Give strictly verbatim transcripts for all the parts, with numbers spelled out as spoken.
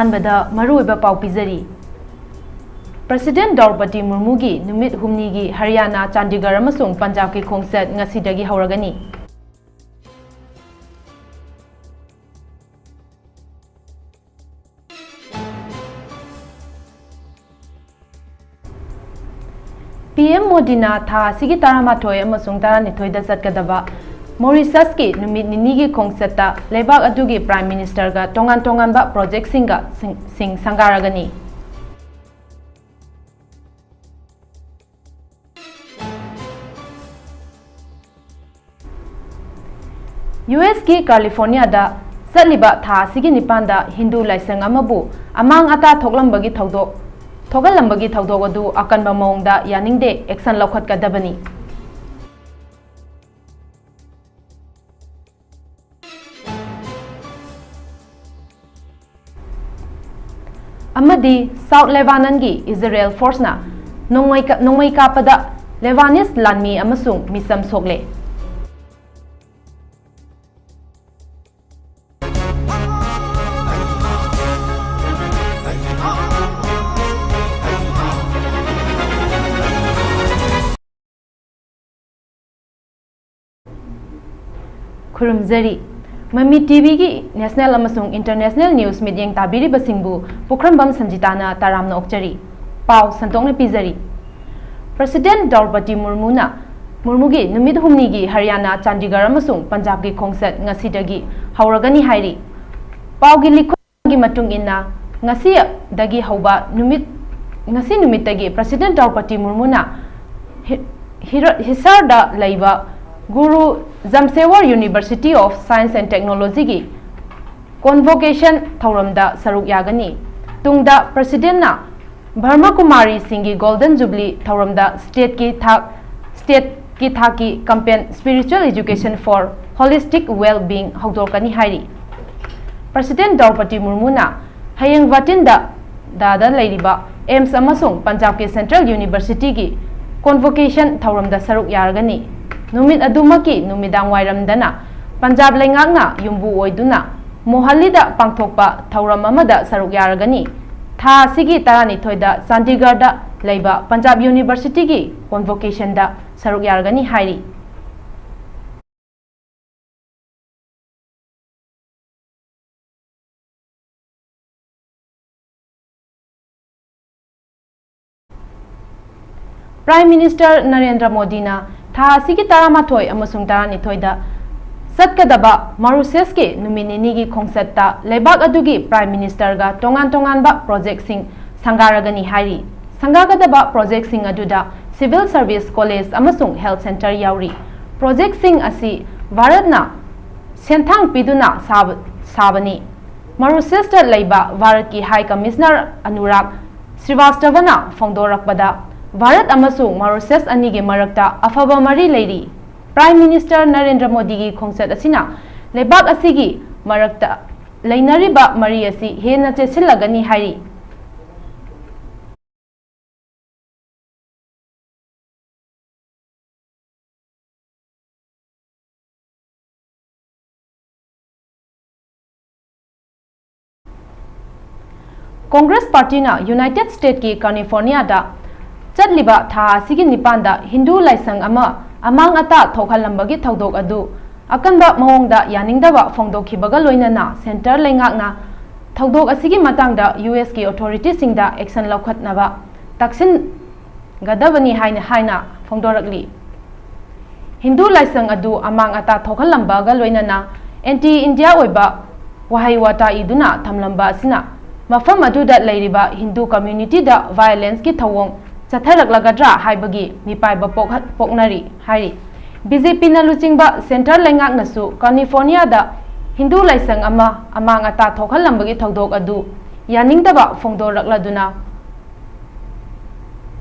ꯑꯍꯥꯟꯕꯗ ꯃꯔꯨꯑꯣꯏꯕ ꯄꯥꯎ ꯄꯤꯖꯔꯤ꯫ ꯄ꯭ꯔꯁꯤꯗꯦꯟ ꯗ꯭ꯔꯧꯄꯗꯤ ꯃꯨꯔꯃꯨꯒꯤ ꯅꯨꯃꯤꯠ ꯍꯨꯝꯅꯤꯒꯤ ꯍꯔꯤꯌꯥꯅꯥ, ꯆꯥꯟꯗꯤꯒꯔ ꯑꯃꯁꯨꯡ ꯄꯟꯖꯥꯕꯀꯤ ꯈꯣꯡꯆꯠ ꯉꯁꯤꯗꯒꯤ ꯍꯧꯔꯒꯅꯤ꯫ ꯄꯤ ꯑꯦꯝ ꯃꯣꯗꯤꯅ ꯊꯥ ꯑꯁꯤꯒꯤ ꯇꯔꯥꯃꯥꯊꯣꯏ ꯑꯃꯁꯨꯡ ꯇꯔꯥꯅꯤꯊꯣꯏꯗ ꯆꯠꯀꯗꯕ ꯃꯣꯔꯤꯁꯁꯀꯤ ꯅꯨꯃꯤꯠ ꯅꯤꯅꯤꯒꯤ ꯈꯣꯡꯆꯠꯇ ꯂꯩꯕꯥꯛ ꯑꯗꯨꯒꯤ Prime Ministerꯒ ꯇꯣꯉꯥꯟ ꯇꯣꯉꯥꯟꯕ projectꯁꯤꯡꯒ ꯁꯤꯡ-, ꯁꯤꯡ ꯁꯪꯒꯥꯔꯒꯅꯤ꯫ ꯌꯨ ꯑꯦꯁꯀꯤ ꯀꯥꯂꯤꯐꯣꯔꯅꯤꯌꯥꯗ ꯆꯠꯂꯤꯕ ꯊꯥ ꯑꯁꯤꯒꯤ ꯅꯤꯄꯥꯟꯗ ꯍꯤꯟꯗꯨ ꯂꯥꯏꯁꯪ ꯑꯃꯕꯨ ꯑꯃꯥꯡ ꯑꯇꯥ ꯊꯣꯛꯂꯝꯕꯒꯤ ꯊꯧꯗꯣꯛ, ꯊꯣꯛꯍꯜꯂꯝꯕꯒꯤ ꯊꯧꯗꯣꯛ ꯑꯗꯨ ꯑꯀꯟꯕ ꯃꯑꯣꯡꯗ ꯌꯥꯅꯤꯡꯗꯦ, action ꯂꯧꯈꯠꯀꯗꯕꯅꯤ꯫ ꯑꯃꯗꯤ South Lebanonꯒꯤ Israel forceꯅ ꯅꯣꯡꯃꯩ ꯀ-, ꯅꯣꯡꯃꯩ ꯀꯥꯞꯄꯗ Lebanese ꯂꯥꯟꯃꯤ ꯑꯃꯁꯨꯡ ꯃꯤꯆꯝ ꯁꯣꯛꯂꯦ꯫ ꯈꯨꯔꯨꯝꯖꯔꯤ꯫ ꯃꯃꯤ ꯇꯤꯚꯤꯒꯤ national ꯑꯃꯁꯨꯡ international news ꯃꯤꯠꯌꯦꯡ ꯇꯥꯕꯤꯔꯤꯕꯁꯤꯡꯕꯨ ꯄꯨꯈ꯭ꯔꯝꯕꯝ ꯁꯟꯖꯤꯇꯥꯅ ꯇꯔꯥꯝꯅ ꯑꯣꯛꯆꯔꯤ꯫ ꯄꯥꯎ ꯁꯟꯗꯣꯛꯅ ꯄꯤꯖꯔꯤ꯫ ꯄ꯭ꯔꯁꯤꯗꯦꯟ ꯗ꯭ꯔꯧꯄꯗꯤ ꯃꯨꯔꯃꯨꯅ, ꯃꯨꯔꯃꯨꯒꯤ ꯅꯨꯃꯤꯠ ꯍꯨꯝꯅꯤꯒꯤ ꯍꯔꯤꯌꯥꯅꯥ, ꯆꯥꯟꯗꯤꯒꯔ ꯑꯃꯁꯨꯡ ꯄꯟꯖꯥꯕꯀꯤ ꯈꯣꯡꯆꯠ ꯉꯁꯤꯗꯒꯤ ꯍꯧꯔꯒꯅꯤ ꯍꯥꯏꯔꯤ꯫ ꯄꯥꯎꯒꯤ ꯂꯤꯈꯨꯝꯒꯤ ꯃꯇꯨꯡ ꯏꯟꯅ, ꯉꯁꯤꯗꯒꯤ ꯍꯧꯕ ꯅꯨꯃꯤꯠ, ꯉꯁꯤ ꯅꯨꯃꯤꯠꯇꯒꯤ ꯄ꯭ꯔꯁꯤꯗꯦꯟ ꯗ꯭ꯔꯧꯄꯗꯤ ꯃꯨꯔꯃꯨꯅ ꯍꯤ-, ꯍꯤꯔ-, ꯍꯤꯁꯥꯔꯗ ꯂꯩꯕ ꯒꯨꯔꯨ ꯖꯝꯁꯦꯋꯔ University of Science and Technologyꯒꯤ convocation ꯊꯧꯔꯝꯗ ꯁꯔꯨꯛ ꯌꯥꯒꯅꯤ꯫ ꯇꯨꯡꯗ ꯄ꯭ꯔꯁꯤꯗꯦꯟꯅ ꯕ꯭ꯔꯍꯃꯀꯨꯃꯥꯔꯤꯁꯤꯡꯒꯤ Golden Jubilee ꯊꯧꯔꯝꯗ stateꯀꯤ ꯊꯥꯛ, stateꯀꯤ ꯊꯥꯛꯀꯤ campaign Spiritual Education for Holistic Well-Being ꯍꯧꯗꯣꯛꯀꯅꯤ ꯍꯥꯏꯔꯤ꯫ ꯄ꯭ꯔꯁꯤꯗꯦꯟ ꯗ꯭ꯔꯧꯄꯗꯤ ꯃꯨꯔꯃꯨꯅ ꯍꯌꯦꯡ ꯕꯥꯇꯤꯟꯗꯥꯗ ꯂꯩꯔꯤꯕ AIIMS ꯑꯃꯁꯨꯡ ꯄꯟꯖꯥꯕꯀꯤ Central Universityꯒꯤ convocation ꯊꯧꯔꯝꯗ ꯁꯔꯨꯛ ꯌꯥꯔꯒꯅꯤ꯫ ꯅꯨꯃꯤꯠ ꯑꯗꯨꯃꯛꯀꯤ ꯅꯨꯃꯤꯗꯥꯡ ꯋꯥꯏꯔꯝꯗꯅ ꯄꯟꯖꯥꯕ ꯂꯩꯉꯥꯛꯅ ꯌꯨꯝꯕꯨ ꯑꯣꯏꯗꯨꯅ ꯃꯣꯍꯥꯂꯤꯗ ꯄꯥꯡꯊꯣꯛꯄ ꯊꯧꯔꯝ ꯑꯃꯗ ꯁꯔꯨꯛ ꯌꯥꯔꯒꯅꯤ꯫ ꯊꯥ ꯑꯁꯤꯒꯤ ꯇꯔꯥꯅꯤꯊꯣꯏꯗ ꯆꯥꯟꯗꯤꯒꯔꯗ ꯂꯩꯕ ꯄꯟꯖꯥꯕ ꯌꯨꯅꯤꯚꯔꯁꯤꯇꯤꯒꯤ ꯀꯣꯟꯚꯣꯀꯦꯁꯟꯗ ꯁꯔꯨꯛ ꯌꯥꯔꯒꯅꯤ ꯍꯥꯏꯔꯤ꯫ Prime Minister ꯅꯔꯦꯟꯗ꯭ꯔ ꯃꯣꯗꯤꯅ ꯊꯥ ꯑꯁꯤꯒꯤ ꯇꯔꯥꯃꯥꯊꯣꯏ ꯑꯃꯁꯨꯡ ꯇꯔꯥꯅꯤꯊꯣꯏꯗ ꯆꯠꯀꯗꯕ ꯃꯥꯔꯨꯁꯦꯁꯀꯤ ꯅꯨꯃꯤꯠ ꯅꯤꯅꯤꯒꯤ ꯈꯣꯡꯆꯠꯇ ꯂꯩꯕꯥꯛ ꯑꯗꯨꯒꯤ Prime Ministerꯒ ꯇꯣꯉꯥꯟ ꯇꯣꯉꯥꯟꯕ ꯄ꯭ꯔꯣꯖꯦꯛꯁꯤꯡ ꯁꯪꯒꯥꯔꯒꯅꯤ ꯍꯥꯏꯔꯤ꯫ ꯁꯪꯒꯥꯒꯗꯕ ꯄ꯭ꯔꯣꯖꯦꯛꯁꯤꯡ ꯑꯗꯨꯗ Civil Service College ꯑꯃꯁꯨꯡ Health Centre ꯌꯥꯎꯔꯤ꯫ ꯄ꯭ꯔꯣꯖꯦꯛꯁꯤꯡ ꯑꯁꯤ ꯚꯥꯔꯠꯅ ꯁꯦꯟꯊꯥꯡ ꯄꯤꯗꯨꯅ ꯁꯥꯕ-, ꯁꯥꯕꯅꯤ꯫ ꯃꯥꯔꯨꯁꯦꯁꯇ ꯂꯩꯕ ꯚꯥꯔꯠꯀꯤ High Commissioner ꯑꯅꯨꯔꯥꯒ ꯁ꯭ꯔꯤꯋꯥꯁꯇꯕꯅ ꯐꯣꯡꯗꯣꯔꯛꯄꯗ, ꯚꯥꯔꯠ ꯑꯃꯁꯨꯡ ꯃꯥꯔꯨꯁꯦꯁ ꯑꯅꯤꯒꯤ ꯃꯔꯛꯇ ꯑꯐꯕ ꯃꯔꯤ ꯂꯩꯔꯤ꯫ Prime Minister ꯅꯔꯦꯟꯗ꯭ꯔ ꯃꯣꯗꯤꯒꯤ ꯈꯣꯡꯆꯠ ꯑꯁꯤꯅ ꯂꯩꯕꯥꯛ ꯑꯁꯤꯒꯤ ꯃꯔꯛꯇ ꯂꯩꯅꯔꯤꯕ ꯃꯔꯤ ꯑꯁꯤ ꯍꯦꯟꯅ ꯆꯦꯠꯁꯤꯜꯂꯒꯅꯤ ꯍꯥꯏꯔꯤ꯫ ꯀꯣꯡꯒ꯭ꯔꯦꯁ ꯄꯥꯔꯇꯤꯅ ꯌꯨꯅꯥꯏꯇꯦꯗ ꯁ꯭ꯇꯦꯠꯀꯤ ꯀꯥꯂꯤꯐꯣꯔꯅꯤꯌꯥꯗ ꯆꯠꯂꯤꯕ ꯊꯥ ꯑꯁꯤꯒꯤ ꯅꯤꯄꯥꯟꯗ ꯍꯤꯟꯗꯨ ꯂꯥꯏꯁꯪ ꯑꯃ ꯑꯃꯥꯡ ꯑꯇꯥ ꯊꯣꯛꯍꯜꯂꯝꯕꯒꯤ ꯊꯧꯗꯣꯛ ꯑꯗꯨ ꯑꯀꯟꯕ ꯃꯑꯣꯡꯗ ꯌꯥꯅꯤꯡꯗꯕ ꯐꯣꯡꯗꯣꯛꯈꯤꯕꯒ ꯂꯣꯏꯅꯅ ꯁꯦꯟꯇꯔ ꯂꯩꯉꯥꯛꯅ ꯊꯧꯗꯣꯛ ꯑꯁꯤꯒꯤ ꯃꯇꯥꯡꯗ ꯌꯨ ꯑꯦꯁꯀꯤ ꯑꯣꯊꯣꯔꯤꯇꯤꯁꯤꯡꯗ ꯑꯦꯛꯁꯟ ꯂꯧꯈꯠꯅꯕ ꯇꯛꯁꯤꯟ ꯒꯗꯕꯅꯤ ꯍꯥꯏꯅ, ꯍꯥꯏꯅ ꯐꯣꯡꯗꯣꯔꯛꯂꯤ꯫ ꯍꯤꯟꯗꯨ ꯂꯥꯏꯁꯪ ꯑꯗꯨ ꯑꯃꯥꯡ ꯑꯇꯥ ꯊꯣꯛꯍꯜꯂꯝꯕꯒ ꯂꯣꯏꯅꯅ ꯑꯦꯟꯇꯤ ꯏꯟꯗꯤꯌꯥ ꯑꯣꯏꯕ ꯋꯥꯍꯩ ꯋꯥꯇꯥ ꯏꯗꯨꯅ ꯊꯝꯂꯝꯕ ꯑꯁꯤꯅ ꯃꯐꯝ ꯑꯗꯨꯗ ꯂꯩꯔꯤꯕ ꯍꯤꯟꯗꯨ ꯀꯝꯃ꯭ꯌꯨꯅꯤꯇꯤꯗ ꯚꯥꯏꯑꯣꯂꯦꯟꯁꯀꯤ ꯊꯧꯑꯣꯡ ꯆꯠꯊꯔꯛꯂꯒꯗ꯭ꯔꯥ ꯍꯥꯏꯕꯒꯤ ꯃꯤꯄꯥꯏꯕ ꯄꯣꯛꯍ-, ꯄꯣꯛꯅꯔꯤ ꯍꯥꯏꯔꯤ꯫ ꯕꯤ ꯖꯦ ꯄꯤꯅ ꯂꯨꯆꯤꯡꯕ ꯁꯦꯟꯇꯔ ꯂꯩꯉꯥꯛꯅꯁꯨ ꯀꯥꯂꯤꯐꯣꯔꯅꯤꯌꯥꯗ ꯍꯤꯟꯗꯨ ꯂꯥꯏꯁꯪ ꯑꯃ ꯑꯃꯥꯡ ꯑꯇꯥ ꯊꯣꯛꯍꯜꯂꯝꯕꯒꯤ ꯊꯧꯗꯣꯛ ꯑꯗꯨ ꯌꯥꯅꯤꯡꯗꯕ ꯐꯣꯡꯗꯣꯔꯛꯂꯗꯨꯅ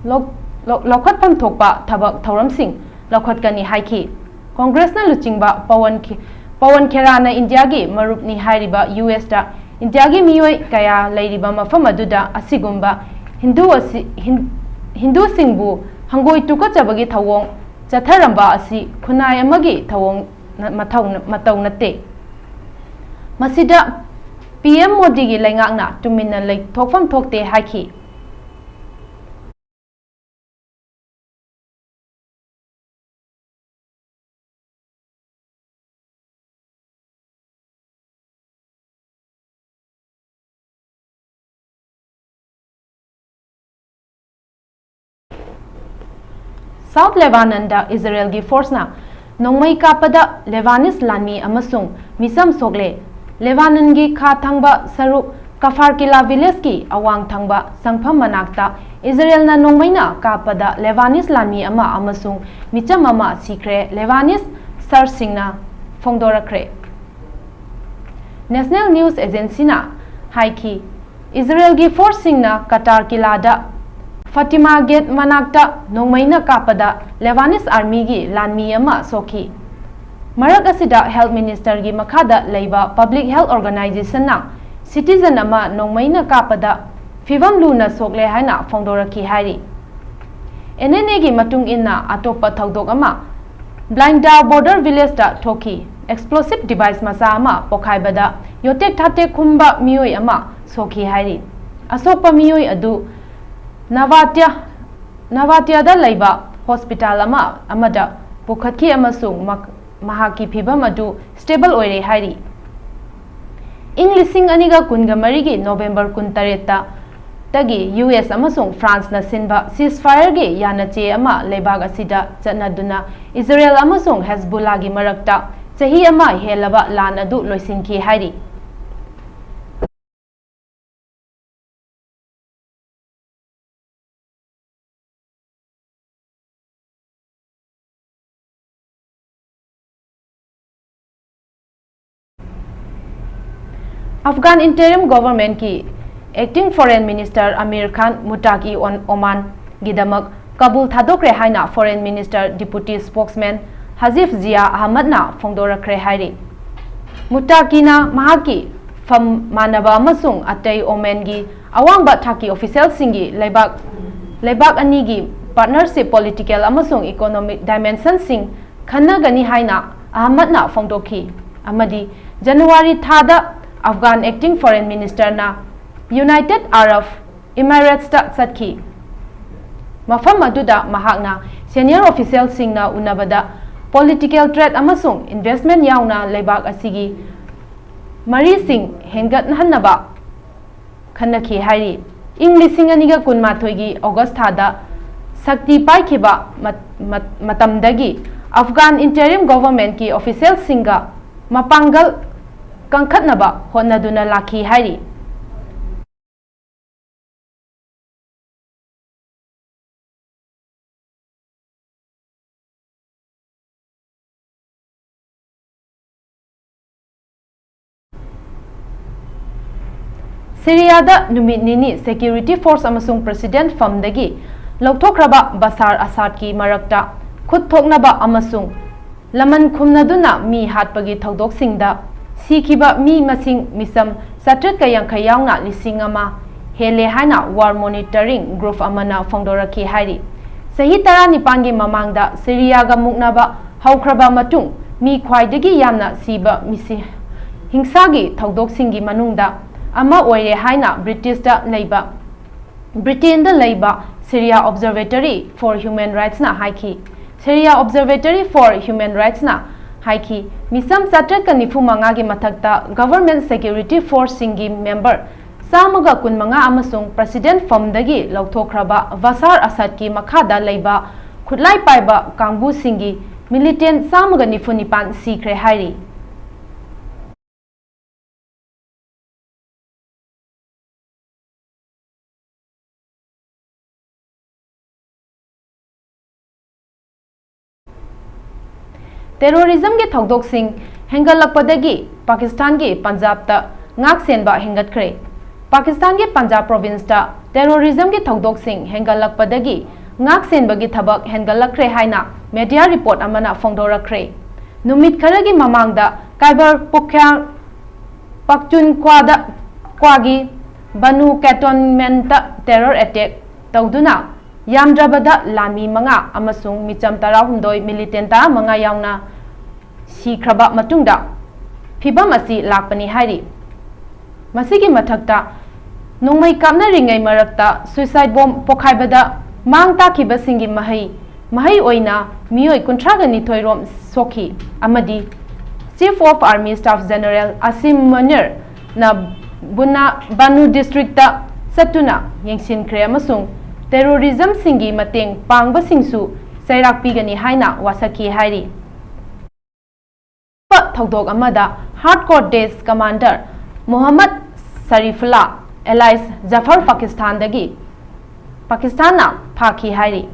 ꯂꯧ-, ꯂꯧ-, ꯂꯧꯈꯠꯐꯝ ꯊꯣꯛꯄ ꯊꯕꯛ ꯊꯧꯔꯝꯁꯤꯡ ꯂꯧꯈꯠꯀꯅꯤ ꯍꯥꯏꯈꯤ꯫ ꯀꯣꯡꯒ꯭ꯔꯦꯁꯅ ꯂꯨꯆꯤꯡꯕ ꯄꯋꯟ ꯈꯦ-, ꯄꯋꯟ ꯈꯦꯔꯥꯅ ꯏꯟꯗꯤꯌꯥꯒꯤ ꯃꯔꯨꯞꯅꯤ ꯍꯥꯏꯔꯤꯕ ꯌꯨ ꯑꯦꯁꯇ ꯏꯟꯗꯤꯌꯥꯒꯤ ꯃꯤꯑꯣꯏ ꯀꯌꯥ ꯂꯩꯔꯤꯕ ꯃꯐꯝ ꯑꯗꯨꯗ ꯑꯁꯤꯒꯨꯝꯕ ꯍꯤꯟꯗꯨ ꯑꯁꯤ, ꯍꯤꯟ-, ꯍꯤꯟꯗꯨꯁꯤꯡꯕꯨ ꯍꯪꯒꯣꯏ ꯇꯨꯀꯠꯆꯕꯒꯤ ꯊꯧꯑꯣꯡ ꯆꯠꯊꯔꯝꯕ ꯑꯁꯤ ꯈꯨꯟꯅꯥꯏ ꯑꯃꯒꯤ ꯊꯧꯑꯣꯡ ꯅ-, ꯃꯊꯧ-, ꯃꯇꯧ ꯅꯠꯇꯦ꯫ ꯃꯁꯤꯗ ꯄꯤ ꯑꯦꯝ ꯃꯣꯗꯤꯒꯤ ꯂꯩꯉꯥꯛꯅ ꯇꯨꯃꯤꯟꯅ ꯂꯩꯊꯣꯛꯐꯝ ꯊꯣꯛꯇꯦ ꯍꯥꯏꯈꯤ꯫ ꯁꯥꯎꯊ ꯂꯦꯕꯥꯅꯟꯗ ꯏꯖꯔꯦꯜꯒꯤ ꯐꯣꯔꯁꯅ ꯅꯣꯡꯃꯩ ꯀꯥꯞꯄꯗ ꯂꯦꯕꯥꯅꯤꯁ ꯂꯥꯟꯃꯤ ꯑꯃꯁꯨꯡ ꯃꯤꯆꯝ ꯁꯣꯛꯂꯦ꯫ ꯂꯦꯕꯥꯅꯟꯒꯤ ꯈꯥ ꯊꯪꯕ ꯁꯔꯨꯛ ꯀꯐꯥꯔ ꯀꯤꯂꯥ ꯚꯤꯂꯦꯖꯀꯤ ꯑꯋꯥꯡ ꯊꯪꯕ ꯆꯪꯐꯝ ꯃꯅꯥꯛꯇ ꯏꯖꯔꯦꯜꯅ ꯅꯣꯡꯃꯩꯅ ꯀꯥꯞꯄꯗ ꯂꯦꯕꯥꯅꯤꯁ ꯂꯥꯟꯃꯤ ꯑꯃ ꯑꯃꯁꯨꯡ ꯃꯤꯆꯝ ꯑꯃ ꯁꯤꯈ꯭ꯔꯦ, ꯂꯦꯕꯥꯅꯤꯁ ꯁꯔꯁꯁꯤꯡꯅ ꯐꯣꯡꯗꯣꯔꯛꯈ꯭ꯔꯦ꯫ ꯅꯦꯁꯅꯦꯜ ꯅ꯭ꯌꯨꯁ ꯑꯦꯖꯦꯟꯁꯤꯅ ꯍꯥꯏꯈꯤ, ꯏꯖꯔꯦꯜꯒꯤ ꯐꯣꯔꯁꯁꯤꯡꯅ ꯀꯇꯥꯔ ꯀꯤꯂꯥꯗ ꯐꯥꯇꯤꯃꯥ ꯒꯦꯠ ꯃꯅꯥꯛꯇ ꯅꯣꯡꯃꯩꯅ ꯀꯥꯞꯄꯗ ꯂꯦꯕꯥꯅꯤꯁ ꯑꯥꯔꯃꯤꯒꯤ ꯂꯥꯟꯃꯤ ꯑꯃ ꯁꯣꯛꯈꯤ꯫ ꯃꯔꯛ ꯑꯁꯤꯗ ꯍꯦꯜꯊ ꯃꯤꯅꯤꯁꯇꯔꯒꯤ ꯃꯈꯥꯗ ꯂꯩꯕ ꯄꯕ꯭ꯂꯤꯛ ꯍꯦꯜꯊ ꯑꯣꯔꯒꯅꯥꯏꯖꯦꯁꯟꯅ ꯁꯤꯇꯤꯖꯟ ꯑꯃ ꯅꯣꯡꯃꯩꯅ ꯀꯥꯞꯄꯗ ꯐꯤꯚꯝ ꯂꯨꯅ ꯁꯣꯛꯂꯦ ꯍꯥꯏꯅ ꯐꯣꯡꯗꯣꯔꯛꯈꯤ ꯍꯥꯏꯔꯤ꯫ ꯑꯦꯟ ꯑꯦꯟ ꯑꯦꯒꯤ ꯃꯇꯨꯡ ꯏꯟꯅ, ꯑꯇꯣꯞꯄ ꯊꯧꯗꯣꯛ ꯑꯃ ꯕ꯭ꯂꯥꯏꯟꯗꯥ ꯕꯣꯔꯗꯔ ꯚꯤꯂꯦꯖꯇ ꯊꯣꯛꯈꯤ꯫ ꯑꯦꯛꯁꯄ꯭ꯂꯣꯁꯤꯚ ꯗꯤꯚꯥꯏꯁ ꯃꯆꯥ ꯑꯃ ꯄꯣꯈꯥꯏꯕꯗ ꯌꯣꯇꯦꯛ ꯊꯥꯇꯦꯛ ꯈꯨꯝꯕ ꯃꯤꯑꯣꯏ ꯑꯃ ꯁꯣꯛꯈꯤ ꯍꯥꯏꯔꯤ꯫ ꯑꯁꯣꯛꯄ ꯃꯤꯑꯣꯏ ꯑꯗꯨ ꯅꯚꯥꯇ꯭ꯌ, ꯅꯚꯥꯇ꯭ꯌꯗ ꯂꯩꯕ ꯍꯣꯁꯄꯤꯇꯥꯜ ꯑꯃ, ꯑꯃꯗ ꯄꯨꯈꯠꯈꯤ ꯑꯃꯁꯨꯡ ꯃꯛ-, ꯃꯍꯥꯛꯀꯤ ꯐꯤꯚꯝ ꯑꯗꯨ ꯁ꯭ꯇꯦꯕꯜ ꯑꯣꯏꯔꯦ ꯍꯥꯏꯔꯤ꯫ ꯏꯪ ꯂꯤꯁꯤꯡ ꯑꯅꯤꯒ ꯀꯨꯟꯒ ꯃꯔꯤꯒꯤ ꯅꯣꯚꯦꯝꯕꯔ ꯀꯨꯟꯇꯔꯦꯠꯇ ꯇꯒꯤ ꯌꯨ ꯑꯦꯁ ꯑꯃꯁꯨꯡ ꯐ꯭ꯔꯥꯟꯁꯅ ꯁꯤꯟꯕ ꯁꯤꯖꯐꯥꯌꯔꯒꯤ ꯌꯥꯅꯆꯦ ꯑꯃ ꯂꯩꯕꯥꯛ ꯑꯁꯤꯗ ꯆꯠꯅꯗꯨꯅ ꯏꯖꯔꯦꯜ ꯑꯃꯁꯨꯡ ꯍꯦꯖꯕꯨꯜꯂꯥꯒꯤ ꯃꯔꯛꯇ ꯆꯍꯤ ꯑꯃ ꯍꯦꯜꯂꯕ ꯂꯥꯟ ꯑꯗꯨ ꯂꯣꯏꯁꯤꯟꯈꯤ ꯍꯥꯏꯔꯤ꯫ ꯑꯐꯒꯥꯟ ꯏꯟꯇꯔꯤꯝ ꯒꯣꯚꯔꯟꯃꯦꯟꯠꯀꯤ ꯑꯦꯛꯇꯤꯡ ꯐꯣꯔꯦꯟ ꯃꯤꯅꯤꯁꯇꯔ ꯑꯃꯤꯔ ꯈꯥꯟ ꯃꯨꯇꯥꯀꯤ ꯑꯣꯟ-, ꯑꯣꯃꯥꯟꯒꯤꯗꯃꯛ ꯀꯥꯕꯨꯜ ꯊꯥꯗꯣꯛꯈ꯭ꯔꯦ ꯍꯥꯏꯅ ꯐꯣꯔꯦꯟ ꯃꯤꯅꯤꯁꯇꯔ ꯗꯤꯄꯨꯇꯤ ꯁ꯭ꯄꯣꯛꯁꯃꯦꯟ ꯍꯖꯤꯐ ꯖꯤꯌꯥ ꯑꯍꯃꯗꯅ ꯐꯣꯡꯗꯣꯔꯛꯈ꯭ꯔꯦ ꯍꯥꯏꯔꯤ꯫ ꯃꯨꯇꯥꯀꯤꯅ ꯃꯍꯥꯛꯀꯤ ꯐꯝ ꯃꯥꯟꯅꯕ ꯑꯃꯁꯨꯡ ꯑꯇꯩ ꯑꯣꯃꯦꯟꯒꯤ ꯑꯋꯥꯡꯕ ꯊꯥꯛꯀꯤ ꯑꯣꯐꯤꯁꯤꯌꯦꯜꯁꯤꯡꯒꯤ ꯂꯩꯕꯥꯛ, ꯂꯩꯕꯥꯛ ꯑꯅꯤꯒꯤ ꯄꯥꯔꯠꯅꯔꯁꯤꯞ, ꯄꯣꯂꯤꯇꯤꯀꯦꯜ ꯑꯃꯁꯨꯡ ꯏꯀꯣꯅꯣꯃꯤꯛ ꯗꯥꯏꯃꯦꯟꯁꯟꯁꯤꯡ ꯈꯟꯅꯒꯅꯤ ꯍꯥꯏꯅ ꯑꯍꯃꯗꯅ ꯐꯣꯡꯗꯣꯛꯈꯤ ꯑꯃꯗꯤ ꯖꯅꯋꯥꯔꯤ ꯊꯥꯗ ꯑꯐꯒꯥꯟ acting foreign ministerꯅ United Arab Emiratesꯇ ꯆꯠꯈꯤ꯫ ꯃꯐꯝ ꯑꯗꯨꯗ ꯃꯍꯥꯛꯅ senior officialꯁꯤꯡꯅ ꯎꯅꯕꯗ political trade ꯑꯃꯁꯨꯡ investment ꯌꯥꯎꯅ ꯂꯩꯕꯥꯛ ꯑꯁꯤꯒꯤ ꯃꯔꯤꯁꯤꯡ ꯍꯦꯟꯒꯠꯍꯟꯅꯕ ꯈꯟꯅꯈꯤ ꯍꯥꯏꯔꯤ꯫ ꯏꯪ ꯂꯤꯁꯤꯡ ꯑꯅꯤꯒ ꯀꯨꯟꯃꯥꯊꯣꯏꯒꯤ August ꯊꯥꯗ ꯁꯛꯇꯤ ꯄꯥꯏꯈꯤꯕ ꯃꯠ-, ꯃꯠ-, ꯃꯇꯝꯗꯒꯤ ꯑꯐꯒꯥꯟ interim governmentꯀꯤ officialꯁꯤꯡꯒ ꯃꯄꯥꯡꯒꯜ ꯀꯟꯈꯠꯅꯕ ꯍꯣꯠꯅꯗꯨꯅ ꯂꯥꯛꯈꯤ ꯍꯥꯏꯔꯤ꯫ ꯁꯤꯔꯤꯌꯥꯗ ꯅꯨꯃꯤꯠ ꯅꯤꯅꯤ security force ꯑꯃꯁꯨꯡ president ꯐꯝꯗꯒꯤ ꯂꯧꯊꯣꯛꯈ꯭ꯔꯕ ꯕꯁꯥꯔ ꯑꯁꯥꯗꯀꯤ ꯃꯔꯛꯇ ꯈꯨꯠ ꯊꯣꯛꯅꯕ ꯑꯃꯁꯨꯡ ꯂꯃꯟ ꯈꯨꯝꯅꯗꯨꯅ ꯃꯤ ꯍꯥꯠꯄꯒꯤ ꯊꯧꯗꯣꯛꯁꯤꯡꯗ ꯁꯤꯈꯤꯕ ꯃꯤ ꯃꯁꯤꯡ ꯃꯤꯆꯝ ꯆꯥꯇ꯭ꯔꯦꯠꯀ ꯌꯥꯡꯈꯩ ꯌꯥꯎꯅ ꯂꯤꯁꯤꯡ ꯑꯃ ꯍꯦꯜꯂꯦ ꯍꯥꯏꯅ War Monitoring Group ꯑꯃꯅ ꯐꯣꯡꯗꯣꯔꯛꯈꯤ ꯍꯥꯏꯔꯤ꯫ ꯆꯍꯤ ꯇꯔꯥꯅꯤꯄꯥꯟꯒꯤ ꯃꯃꯥꯡꯗ ꯁꯤꯔꯤꯌꯥꯒ ꯃꯨꯛꯅꯕ ꯍꯧꯈ꯭ꯔꯕ ꯃꯇꯨꯡ ꯃꯤ ꯈ꯭ꯋꯥꯏꯗꯒꯤ ꯌꯥꯝꯅ ꯁꯤꯕ ꯃꯤꯁꯤ ꯍꯤꯡꯁꯥꯒꯤ ꯊꯧꯗꯣꯛꯁꯤꯡꯒꯤ ꯃꯅꯨꯡꯗ ꯑꯃ ꯑꯣꯏꯔꯦ ꯍꯥꯏꯅ ꯕ꯭ꯔꯤꯇꯤꯁꯇ ꯂꯩꯕ, ꯕ꯭ꯔꯤꯇꯦꯟꯗ ꯂꯩꯕ Syria Observatory for Human Rightsꯅ ꯍꯥꯏꯈꯤ꯫ Syria Observatory for Human Rightsꯅ ꯍꯥꯏꯈꯤ, ꯃꯤꯆꯝ ꯆꯥꯇ꯭ꯔꯦꯠꯀ ꯅꯤꯐꯨ ꯃꯉꯥꯒꯤ ꯃꯊꯛꯇ government security forceꯁꯤꯡꯒꯤ member ꯆꯥꯝꯃꯒ ꯀꯨꯟꯃꯉꯥ ꯑꯃꯁꯨꯡ president ꯐꯝꯗꯒꯤ ꯂꯧꯊꯣꯛꯈ꯭ꯔꯕ ꯕꯁꯥꯔ ꯑꯁꯥꯗꯀꯤ ꯃꯈꯥꯗ ꯂꯩꯕ ꯈꯨꯠꯂꯥꯏ ꯄꯥꯏꯕ ꯀꯥꯡꯕꯨꯁꯤꯡꯒꯤ militant ꯆꯥꯝꯃꯒ ꯅꯤꯐꯨ ꯅꯤꯄꯥꯟ ꯁꯤꯈ꯭ꯔꯦ ꯍꯥꯏꯔꯤ꯫ Terrorismꯒꯤ ꯊꯧꯗꯣꯛꯁꯤꯡ ꯍꯦꯟꯒꯠꯂꯛꯄꯗꯒꯤ ꯄꯥꯀꯤꯁꯇꯥꯟꯒꯤ ꯄꯟꯖꯥꯕꯇ ꯉꯥꯛꯁꯦꯟꯕ ꯍꯦꯟꯒꯠꯈ꯭ꯔꯦ꯫ ꯄꯥꯀꯤꯁꯇꯥꯟꯒꯤ ꯄꯟꯖꯥꯕ provinceꯇ terrorismꯒꯤ ꯊꯧꯗꯣꯛꯁꯤꯡ ꯍꯦꯟꯒꯠꯂꯛꯄꯗꯒꯤ ꯉꯥꯛꯁꯦꯟꯕꯒꯤ ꯊꯕꯛ ꯍꯦꯟꯒꯠꯂꯛꯈ꯭ꯔꯦ ꯍꯥꯏꯅ media report ꯑꯃꯅ ꯐꯣꯡꯗꯣꯔꯛꯈ꯭ꯔꯦ꯫ ꯅꯨꯃꯤꯠ ꯈꯔꯒꯤ ꯃꯃꯥꯡꯗ ꯀꯥꯏꯕꯔ ꯄꯨꯈ꯭ꯌꯥ ꯄꯥꯛꯆꯨꯟ ꯈ꯭ꯋꯥꯗ, ꯈ꯭ꯋꯥꯒꯤ ꯕꯅꯨ cantonmentꯇ terror attack ꯇꯧꯗꯨꯅ ꯌꯥꯝꯗ꯭ꯔꯕꯗ ꯂꯥꯟꯃꯤ ꯃꯉꯥ ꯑꯃꯁꯨꯡ ꯃꯤꯆꯝ ꯇꯔꯥꯍꯨꯝꯗꯣꯏ, militant ꯇꯔꯥꯃꯉꯥ ꯌꯥꯎꯅ ꯁꯤꯈ꯭ꯔꯕ ꯃꯇꯨꯡꯗ, ꯐꯤꯚꯝ ꯑꯁꯤ ꯂꯥꯛꯄꯅꯤ ꯍꯥꯏꯔꯤ꯫ ꯃꯁꯤꯒꯤ ꯃꯊꯛꯇ, ꯅꯣꯡꯃꯩ ꯀꯥꯞꯅꯔꯤꯉꯩ ꯃꯔꯛꯇ suicide bomb ꯄꯣꯈꯥꯏꯕꯗ ꯃꯥꯡ ꯇꯥꯛꯈꯤꯕꯁꯤꯡꯒꯤ ꯃꯍꯩ ꯃꯍꯩ ꯑꯣꯏꯅ ꯃꯤꯑꯣꯏ ꯀꯨꯟꯊ꯭ꯔꯥꯒ ꯅꯤꯊꯣꯏ ꯔꯣꯝ ꯁꯣꯛꯈꯤ ꯑꯃꯗꯤ Chief of Army Staff General Asim Munir ꯅ ꯕꯨꯅꯥ-, ꯕꯥꯅꯨ district ꯇ ꯆꯠꯇꯨꯅ ꯌꯦꯡꯁꯤꯟꯈ꯭ꯔꯦ ꯑꯃꯁꯨꯡ terrorism ꯁꯤꯡꯒꯤ ꯃꯇꯦꯡ ꯄꯥꯡꯕꯁꯤꯡꯁꯨ ꯆꯩꯔꯥꯛ ꯄꯤꯒꯅꯤ ꯍꯥꯏꯅ ꯋꯥꯁꯛꯈꯤ ꯍꯥꯏꯔꯤ꯫ ꯊꯧꯗꯣꯛ ꯑꯃꯗ hardcore Daesh commander Mohammad ꯁꯔꯤꯐꯨꯜꯂꯥ alias Zafar ꯄꯥꯀꯤꯁꯇꯥꯟꯗꯒꯤ, ꯄꯥꯀꯤꯁꯇꯥꯟꯅ ꯐꯥꯈꯤ ꯍꯥꯏꯔꯤ꯫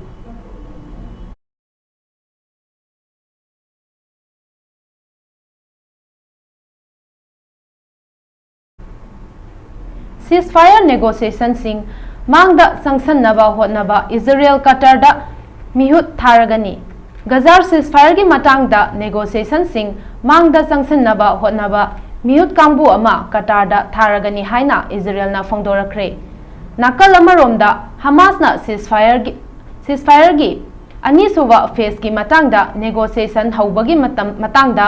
Ceasefire negotiation ꯁꯤꯡ ꯃꯥꯡꯗ ꯆꯪꯁꯟꯅꯕ ꯍꯣꯠꯅꯕ ꯏꯖꯔꯦꯜ ꯀꯇꯔꯗ ꯃꯤꯍꯨꯠ ꯊꯥꯔꯒꯅꯤ꯫ ꯒꯖꯥꯔ ceasefire ꯒꯤ ꯃꯇꯥꯡꯗ negotiation ꯁꯤꯡ ꯃꯥꯡꯗ ꯆꯪꯁꯤꯟꯅꯕ ꯍꯣꯠꯅꯕ ꯃꯤꯍꯨꯠ ꯀꯥꯡꯕꯨ ꯑꯃ ꯀꯇꯥꯔꯗ ꯊꯥꯔꯒꯅꯤ ꯍꯥꯏꯅ ꯏꯖꯔꯦꯜꯅ ꯐꯣꯡꯗꯣꯔꯛꯈ꯭ꯔꯦ꯫ ꯅꯥꯀꯜ ꯑꯃꯔꯣꯝꯗ ꯍꯃꯥꯁꯅ ceasefire ꯒꯤ, ceasefire ꯒꯤ ꯑꯅꯤꯁꯨꯕ phase ꯀꯤ ꯃꯇꯥꯡꯗ negotiation ꯍꯧꯕꯒꯤ ꯃꯇꯝ, ꯃꯇꯥꯡꯗ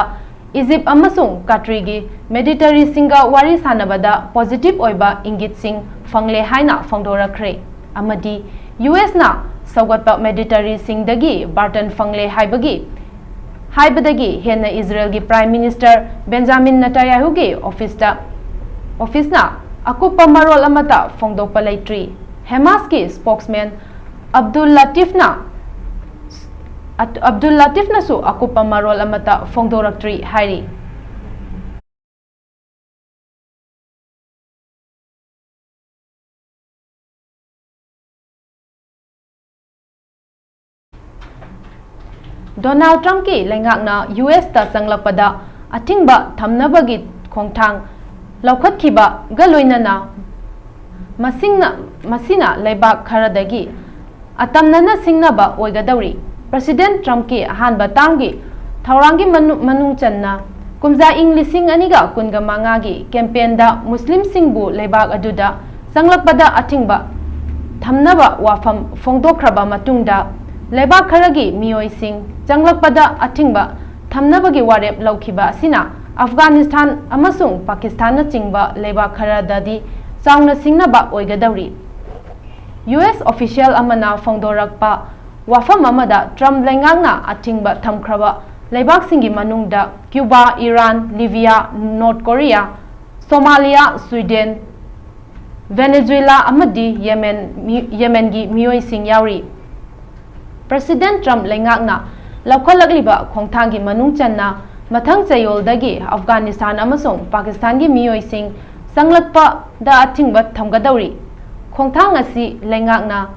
ꯏꯖꯤꯞ ꯑꯃꯁꯨꯡ ꯀꯇ꯭ꯔꯤꯒꯤ mediator ꯁꯤꯡꯒ ꯋꯥꯔꯤ ꯁꯥꯅꯕꯗ positive ꯑꯣꯏꯕ ꯏꯪꯒꯤꯠꯁꯤꯡ ꯐꯪꯂꯦ ꯍꯥꯏꯅ ꯐꯣꯡꯗꯣꯔꯛꯈ꯭ꯔꯦ ꯑꯃꯗꯤ ꯌꯨ ꯑꯦꯁꯅ ꯁꯧꯒꯠꯄ mediator ꯁꯤꯡꯗꯒꯤ ꯕꯥꯔꯇꯟ ꯐꯪꯂꯦ ꯍꯥꯏꯕꯒꯤ, ꯍꯥꯏꯕꯗꯒꯤ ꯍꯦꯟꯅ ꯏꯖꯔꯦꯜꯒꯤ Prime Minister ꯕꯦꯟꯖꯥꯃꯤꯟ ꯅꯇꯥꯌꯥꯍꯨꯒꯤ office ꯇ, office ꯅ ꯑꯀꯨꯞꯄ ꯃꯔꯣꯜ ꯑꯃꯠꯇ ꯐꯣꯡꯗꯣꯛꯄ ꯂꯩꯇ꯭ꯔꯤ꯫ ꯍꯃꯥꯁꯀꯤ spokesman ꯑꯕꯗꯨꯜ ꯂꯇꯤꯐꯅ, ꯑꯕꯗꯨꯜ ꯂꯇꯤꯐꯅꯁꯨ ꯑꯀꯨꯞꯄ ꯃꯔꯣꯜ ꯑꯃꯠꯇ ꯐꯣꯡꯗꯣꯔꯛꯇ꯭ꯔꯤ ꯍꯥꯏꯔꯤ꯫ ꯗꯣꯅꯥꯜꯗ ꯇ꯭ꯔꯝꯞꯀꯤ ꯂꯩꯉꯥꯛꯅ ꯌꯨ ꯑꯦꯁꯇ ꯆꯪꯂꯛꯄꯗ ꯑꯊꯤꯡꯕ ꯊꯝꯅꯕꯒꯤ ꯈꯣꯡꯊꯥꯡ ꯂꯧꯈꯠꯈꯤꯕꯒ ꯂꯣꯏꯅꯅ ꯃꯁꯤꯡꯅ, ꯃꯁꯤꯅ ꯂꯩꯕꯥꯛ ꯈꯔꯗꯒꯤ ꯑꯇꯝꯅꯅ ꯁꯤꯡꯅꯕ ꯑꯣꯏꯒꯗꯧꯔꯤ꯫ ꯄ꯭ꯔꯁꯤꯗꯦꯟꯠ ꯇ꯭ꯔꯝꯞꯀꯤ ꯑꯍꯥꯟꯕ ꯇꯥꯝꯒꯤ ꯊꯧꯔꯥꯡꯒꯤ ꯃꯅꯨ-, ꯃꯅꯨꯡ ꯆꯟꯅ ꯀꯨꯝꯖꯥ ꯏꯪ ꯂꯤꯁꯤꯡ ꯑꯅꯤꯒ ꯀꯨꯟꯒ ꯃꯉꯥꯒꯤ campaign ꯗ ꯃꯨꯁꯂꯤꯝꯁꯤꯡꯕꯨ ꯂꯩꯕꯥꯛ ꯑꯗꯨꯗ ꯆꯪꯂꯛꯄꯗ ꯑꯊꯤꯡꯕ ꯊꯝꯅꯕ ꯋꯥꯐꯝ ꯐꯣꯡꯗꯣꯛꯈ꯭ꯔꯕ ꯃꯇꯨꯡꯗ, ꯂꯩꯕꯥꯛ ꯈꯔꯒꯤ ꯃꯤꯑꯣꯏꯁꯤꯡ ꯆꯪꯂꯛꯄꯗ ꯑꯊꯤꯡꯕ ꯊꯝꯅꯕꯒꯤ ꯋꯥꯔꯦꯞ ꯂꯧꯈꯤꯕ ꯑꯁꯤꯅ ꯑꯐꯒꯥꯅꯤꯁꯇꯥꯟ ꯑꯃꯁꯨꯡ ꯄꯥꯀꯤꯁꯇꯥꯟꯅꯆꯤꯡꯕ ꯂꯩꯕꯥꯛ ꯈꯔꯗꯗꯤ ꯆꯥꯎꯅ ꯁꯤꯡꯅꯕ ꯑꯣꯏꯒꯗꯧꯔꯤ꯫ ꯌꯨ ꯑꯦꯁ official ꯑꯃꯅ ꯐꯣꯡꯗꯣꯔꯛꯄ ꯋꯥꯐꯝ ꯑꯃꯗ ꯇ꯭ꯔꯝꯞ ꯂꯩꯉꯥꯛꯅ ꯑꯊꯤꯡꯕ ꯊꯝꯈ꯭ꯔꯕ ꯂꯩꯕꯥꯛꯁꯤꯡꯒꯤ ꯃꯅꯨꯡꯗ Cuba, Iran, Libya, North Korea, Somalia, Sweden, Venezuela ꯑꯃꯗꯤ ꯌꯦꯃꯦꯟ, ꯃꯤ-, ꯌꯦꯃꯦꯟꯒꯤ ꯃꯤꯑꯣꯏꯁꯤꯡ ꯌꯥꯎꯔꯤ꯫ ꯄ꯭ꯔꯁꯤꯗꯦꯟꯠ ꯇ꯭ꯔꯝꯞ ꯂꯩꯉꯥꯛꯅ ꯂꯧꯈꯠꯂꯛꯂꯤꯕ ꯈꯣꯡꯊꯥꯡꯒꯤ ꯃꯅꯨꯡ ꯆꯟꯅ ꯃꯊꯪ ꯆꯌꯣꯜꯗꯒꯤ ꯑꯐꯒꯥꯅꯤꯁꯇꯥꯟ ꯑꯃꯁꯨꯡ ꯄꯥꯀꯤꯁꯇꯥꯟꯒꯤ ꯃꯤꯑꯣꯏꯁꯤꯡ ꯆꯪꯂꯛꯄꯗ ꯑꯊꯤꯡꯕ ꯊꯝꯒꯗꯧꯔꯤ꯫ ꯈꯣꯡꯊꯥꯡ ꯑꯁꯤ ꯂꯩꯉꯥꯛꯅ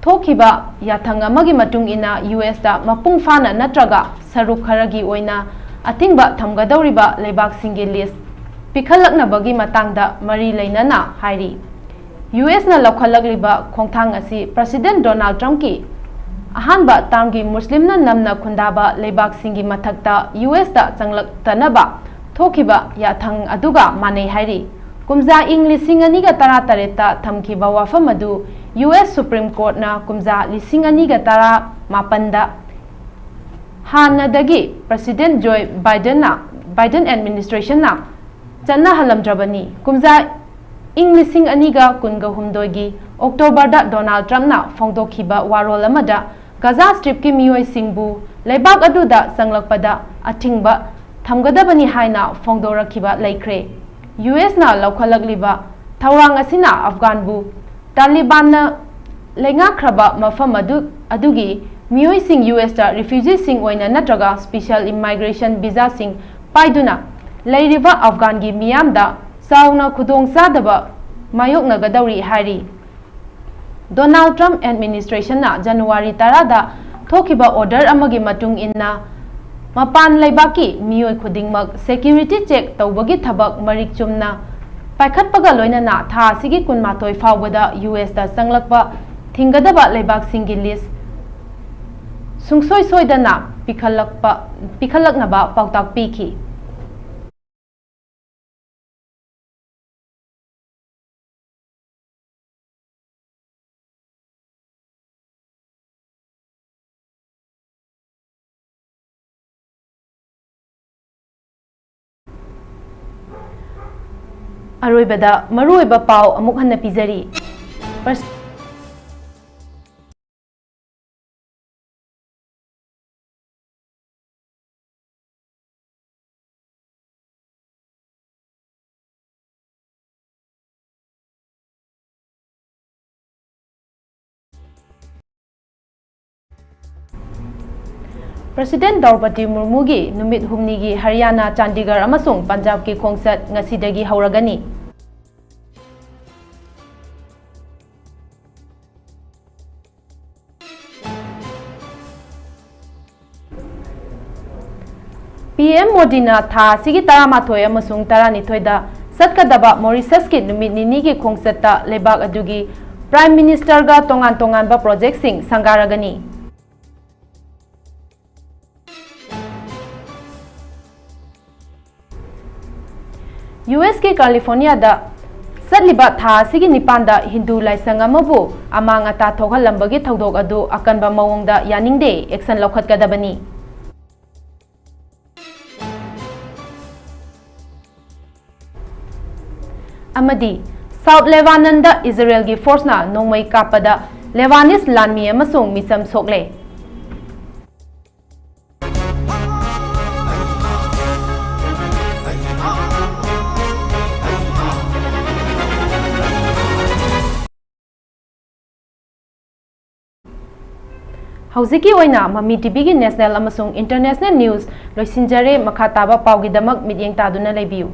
ꯊꯣꯛꯈꯤꯕ ꯌꯥꯊꯪ ꯑꯃꯒꯤ ꯃꯇꯨꯡ ꯏꯟꯅ ꯌꯨ ꯑꯦꯁꯇ ꯃꯄꯨꯡ ꯐꯥꯅ ꯅꯠꯇ꯭ꯔꯒ ꯁꯔꯨꯛ ꯈꯔꯒꯤ ꯑꯣꯏꯅ ꯑꯊꯤꯡꯕ ꯊꯝꯒꯗꯧꯔꯤꯕ ꯂꯩꯕꯥꯛꯁꯤꯡꯒꯤ list ꯄꯤꯈꯠꯂꯛꯅꯕꯒꯤ ꯃꯇꯥꯡꯗ ꯃꯔꯤ ꯂꯩꯅꯅ ꯍꯥꯏꯔꯤ꯫ ꯌꯨ ꯑꯦꯁꯅ ꯂꯧꯈꯠꯂꯛꯂꯤꯕ ꯈꯣꯡꯊꯥꯡ ꯑꯁꯤ ꯄ꯭ꯔꯁꯤꯗꯦꯟꯠ ꯗꯣꯅꯥꯜꯗ ꯇ꯭ꯔꯝꯞꯀꯤ ꯑꯍꯥꯟꯕ termꯒꯤ ꯃꯨꯁꯂꯤꯝꯅ ꯅꯝꯅ ꯈꯨꯟꯗꯥꯕ ꯂꯩꯕꯥꯛꯁꯤꯡꯒꯤ ꯃꯊꯛꯇ ꯌꯨ ꯑꯦꯁꯇ ꯆꯪꯂꯛꯇꯅꯕ ꯊꯣꯛꯈꯤꯕ ꯌꯥꯊꯪ ꯑꯗꯨꯒ ꯃꯥꯟꯅꯩ ꯍꯥꯏꯔꯤ꯫ ꯀꯨꯝꯖꯥ ꯏꯪ ꯂꯤꯁꯤꯡ ꯑꯅꯤꯒ ꯇꯔꯥꯇꯔꯦꯠꯇ ꯊꯝꯈꯤꯕ ꯋꯥꯐꯝ ꯑꯗꯨ ꯌꯨ ꯑꯦꯁ Supreme Courtꯅ ꯀꯨꯝꯖꯥ ꯂꯤꯁꯤꯡ ꯑꯅꯤꯒ ꯇꯔꯥꯃꯥꯄꯟꯗ ꯍꯥꯟꯅꯗꯒꯤ ꯄ꯭ꯔꯁꯤꯗꯦꯟꯠ ꯖꯣꯏ ꯕꯥꯏꯗꯦꯟꯅ, ꯕꯥꯏꯗꯦꯟ administrationꯅ ꯆꯠꯅꯍꯜꯂꯝꯗ꯭ꯔꯕꯅꯤ꯫ ꯀꯨꯝꯖꯥ ꯏꯪ ꯂꯤꯁꯤꯡ ꯑꯅꯤꯒ ꯀꯨꯟꯒ ꯍꯨꯝꯗꯣꯏꯒꯤ ꯑꯣꯛꯇꯣꯕꯔꯗ ꯗꯣꯅꯥꯜꯗ ꯇ꯭ꯔꯝꯞꯅ ꯐꯣꯡꯗꯣꯛꯈꯤꯕ ꯋꯥꯔꯣꯜ ꯑꯃꯗ ꯒꯥꯖꯥ ꯁ꯭ꯇ꯭ꯔꯤꯞꯀꯤ ꯃꯤꯑꯣꯏꯁꯤꯡꯕꯨ ꯂꯩꯕꯥꯛ ꯑꯗꯨꯗ ꯆꯪꯂꯛꯄꯗ ꯑꯊꯤꯡꯕ ꯊꯝꯒꯗꯕꯅꯤ ꯍꯥꯏꯅ ꯐꯣꯡꯗꯣꯔꯛꯈꯤꯕ ꯂꯩꯈ꯭ꯔꯦ꯫ ꯌꯨ ꯑꯦꯁꯅ ꯂꯧꯈꯠꯂꯛꯂꯤꯕ ꯊꯧꯔꯥꯡ ꯑꯁꯤꯅ ꯑꯐꯒꯥꯟꯕꯨ ꯇꯥꯂꯤꯕꯥꯟꯅ ꯂꯩꯉꯥꯛꯈ꯭ꯔꯕ ꯃꯐꯝ ꯑꯗꯨ, ꯑꯗꯨꯒꯤ ꯃꯤꯑꯣꯏꯁꯤꯡ ꯌꯨ ꯑꯦꯁꯇ refugeeꯁꯤꯡ ꯑꯣꯏꯅ ꯅꯠꯇ꯭ꯔꯒ special immigration visaꯁꯤꯡ ꯄꯥꯏꯗꯨꯅ ꯂꯩꯔꯤꯕ ꯑꯐꯒꯥꯟꯒꯤ ꯃꯤꯌꯥꯝꯗ ꯆꯥꯎꯅ ꯈꯨꯗꯣꯡꯆꯥꯗꯕ ꯃꯥꯌꯣꯛꯅꯒꯗꯧꯔꯤ ꯍꯥꯏꯔꯤ꯫ ꯗꯣꯅꯥꯜꯗ ꯇ꯭ꯔꯝꯞ administrationꯅ ꯖꯅꯋꯥꯔꯤ ꯇꯔꯥꯗ ꯊꯣꯛꯈꯤꯕ order ꯑꯃꯒꯤ ꯃꯇꯨꯡ ꯏꯟꯅ, ꯃꯄꯥꯟ ꯂꯩꯕꯥꯛꯀꯤ ꯃꯤꯑꯣꯏ ꯈꯨꯗꯤꯡꯃꯛ security check ꯇꯧꯕꯒꯤ ꯊꯕꯛ ꯃꯔꯤꯛ ꯆꯨꯝꯅ ꯄꯥꯏꯈꯠꯄꯒ ꯂꯣꯏꯅꯅ ꯊꯥ ꯑꯁꯤꯒꯤ ꯀꯨꯟꯃꯥꯊꯣꯏ ꯐꯥꯎꯕꯗ ꯌꯨ ꯑꯦꯁꯇ ꯆꯪꯂꯛꯄ ꯊꯤꯡꯒꯗꯕ ꯂꯩꯕꯥꯛꯁꯤꯡꯒꯤ list ꯁꯨꯡꯁꯣꯏ ꯁꯣꯏꯗꯅ ꯄꯤꯈꯠꯂꯛꯄ, ꯄꯤꯈꯠꯂꯛꯅꯕ ꯄꯥꯎꯇꯥꯛ ꯄꯤꯈꯤ꯫ ꯑꯔꯣꯏꯕꯗ ꯃꯔꯨꯑꯣꯏꯕ ꯄꯥꯎ ꯑꯃꯨꯛ ꯍꯟꯅ ꯄꯤꯖꯔꯤ꯫ ꯄ꯭ꯔꯁ-, ꯄ꯭ꯔꯁꯤꯗꯦꯟ ꯗ꯭ꯔꯧꯄꯗꯤ ꯃꯨꯔꯃꯨꯒꯤ ꯅꯨꯃꯤꯠ ꯍꯨꯝꯅꯤꯒꯤ ꯍꯔꯤꯌꯥꯅꯥ, ꯆꯥꯟꯗꯤꯒꯔ ꯑꯃꯁꯨꯡ ꯄꯟꯖꯥꯕꯀꯤ ꯈꯣꯡꯆꯠ ꯉꯁꯤꯗꯒꯤ ꯍꯧꯔꯒꯅꯤ꯫ ꯄꯤ ꯑꯦꯝ ꯃꯣꯗꯤꯅ ꯊꯥ ꯑꯁꯤꯒꯤ ꯇꯔꯥꯃꯥꯊꯣꯏ ꯑꯃꯁꯨꯡ ꯇꯔꯥꯅꯤꯊꯣꯏꯗ ꯆꯠꯀꯗꯕ ꯃꯣꯔꯤꯁꯁꯀꯤ ꯅꯨꯃꯤꯠ ꯅꯤꯅꯤꯒꯤ ꯈꯣꯡꯆꯠꯇ ꯂꯩꯕꯥꯛ ꯑꯗꯨꯒꯤ ꯄ꯭ꯔꯥꯏꯝ ꯃꯤꯅꯤꯁꯇꯔꯒ ꯇꯣꯉꯥꯟ ꯇꯣꯉꯥꯟꯕ ꯄ꯭ꯔꯣꯖꯦꯛꯁꯤꯡ ꯁꯪꯒꯥꯔꯒꯅꯤ꯫ ꯌꯨ ꯑꯦꯁꯀꯤ ꯀꯥꯂꯤꯐꯣꯔꯅꯤꯌꯥꯗ ꯆꯠꯂꯤꯕ ꯊꯥ ꯑꯁꯤꯒꯤ ꯅꯤꯄꯥꯟꯗ ꯍꯤꯟꯗꯨ ꯂꯥꯏꯁꯪ ꯑꯃꯕꯨ ꯑꯃꯥꯡ ꯑꯇꯥ ꯊꯣꯛꯍꯜꯂꯝꯕꯒꯤ ꯊꯧꯗꯣꯛ ꯑꯗꯨ ꯑꯀꯟꯕ ꯃꯑꯣꯡꯗ ꯌꯥꯅꯤꯡꯗꯦ, ꯑꯦꯛꯁꯟ ꯂꯧꯈꯠꯀꯗꯕꯅꯤ꯫ ꯑꯃꯗꯤ ꯁꯥꯎꯠ ꯂꯦꯕꯥꯅꯟꯗ ꯏꯖꯔꯦꯜꯒꯤ ꯐꯣꯔꯁꯅ ꯅꯣꯡꯃꯩ ꯀꯥꯞꯄꯗ ꯂꯦꯕꯥꯅꯤꯁ ꯂꯥꯟꯃꯤ ꯑꯃꯁꯨꯡ ꯃꯤꯆꯝ ꯁꯣꯛꯂꯦ꯫ ꯍꯧꯖꯤꯛꯀꯤ ꯑꯣꯏꯅ ꯃꯃꯤ ꯇꯤꯚꯤꯒꯤ ꯅꯦꯁꯅꯦꯜ ꯑꯃꯁꯨꯡ ꯏꯟꯇꯔꯅꯦꯁꯅꯦꯜ ꯅ꯭ꯌꯨꯁ ꯂꯣꯏꯁꯤꯟꯖꯔꯦ꯫ ꯃꯈꯥ ꯇꯥꯕ ꯄꯥꯎꯒꯤꯗꯃꯛ ꯃꯤꯠꯌꯦꯡ ꯇꯥꯗꯨꯅ ꯂꯩꯕꯤꯌꯨ꯫